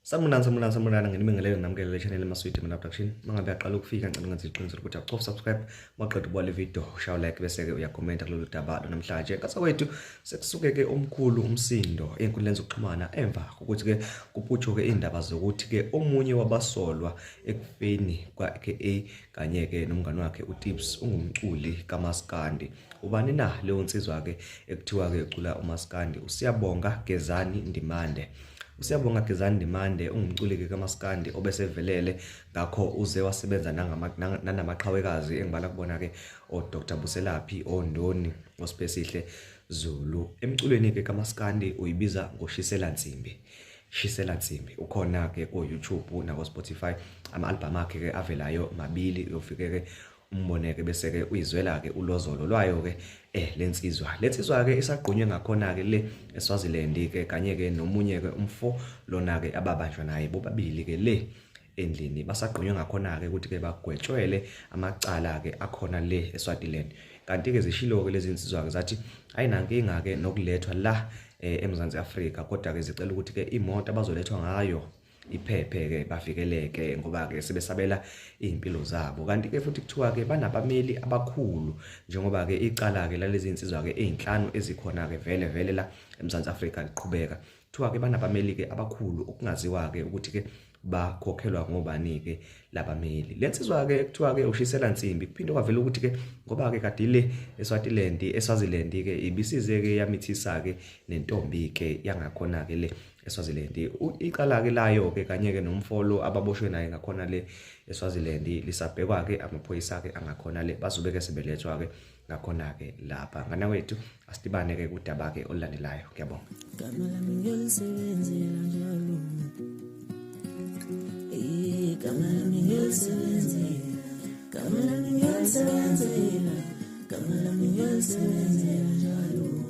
Sanibonani, sanibonani, sanibonani, nginibingelele namukele le channel eMaswidi Mina Production. Mangabe uyaqala ukufika ngicela ungenze iqiniso lokuthi ucofa subscribe, maqeda ubuka le video, shaya like bese ke uyakhomenta kulolu daba namhlanje. Nkasakwethu sekusuke ke omkhulu umsindo ey'nkundleni zokuxhumana emva kokuthi ke kuputshuke iy'ndaba zokuthi ke omunye wabasolwa ekufeni kwa-AKA kanye ke nomngani wakhe uTips ungumculi kaMaskandi. Ubani na leyo nsizwa ke ekuthiwa ke ucula uMaskandi? USiyabonga Gezani Ndimande. USiyabonga Gezani Ndimande ungumculi-ke kaMaskandi obesevelele ngakho uze wasebenza nanamaqhawekazi engibala kubona-ke oDr Buselaphi, oNdoni, oSiphesihle Zulu. Emculweni-ke kaMaskandi uyibiza ngoshisela nsimbi. Shisela nsimbi. Ukhona-ke ko-YouTube nako-Spotify. Ama-albhamu akhe-ke avelayo mabili uyofike-ke umboneke bese-ke uyizwela-ke ulozolo lwayo-ke lensizwa. Lensizwa-ke isagqunywe ngakhona-ke le eSwaziland-ke kanye-ke nomunye-ke umfo lona-ke ababanjwa naye bobabili-ke le endlini. Basagqunywe ngakhona-ke ukuthi-ke bagwetshwele amacala-ke akhona le eSwaziland. Kanti-ke zishilo-ke lezi nsizwa-ke zathi ayinankinga-ke nokulethwa la eMzansi Afrika, kodwa-ke zicela ukuthi-ke imoto abazolethwa ngayo iphephe-ke bavikeleke ngoba-ke sebesabela iy'mpilo zabo. Kanti-ke futhi kuthiwa-ke banabameli abakhulu njengoba-ke icala-ke lalezi nsizwa-ke ey'nhlanu ezikhona-ke vele vele la eMzansi Afrika liqhubeka. Kuthiwa-ke banabameli-ke abakhulu okungaziwa-ke ukuthi-ke bakhokhelwa ngobani-ke labameli. Le nsizwa-ke kuthiwa-ke ushisela nsimbi kuphinde kwavela ukuthi-ke ngoba-ke kade ile eSwaziland, eSwaziland-ke ibisize-ke yamithisa-ke nentombi-ke yangakhona-ke le eSwaziland. Icala-ke layo-ke kanye-ke nomfolo ababoshwe naye ngakhona le eSwaziland lisabhekwa-ke amaphoyisa-ke angakhona le bazobe-ke sebelethwa-ke ngakhona-ke lapha. Ngana wethu asidibane-ke kudaba-ke olulandelayo. Ngiyabonga. Gama lami ngiyolisebenzela njalo. Gama lami ngiyolisebenzela. Gama lami ngiyolisebenzela. Gama lami ngiyolisebenzela njalo.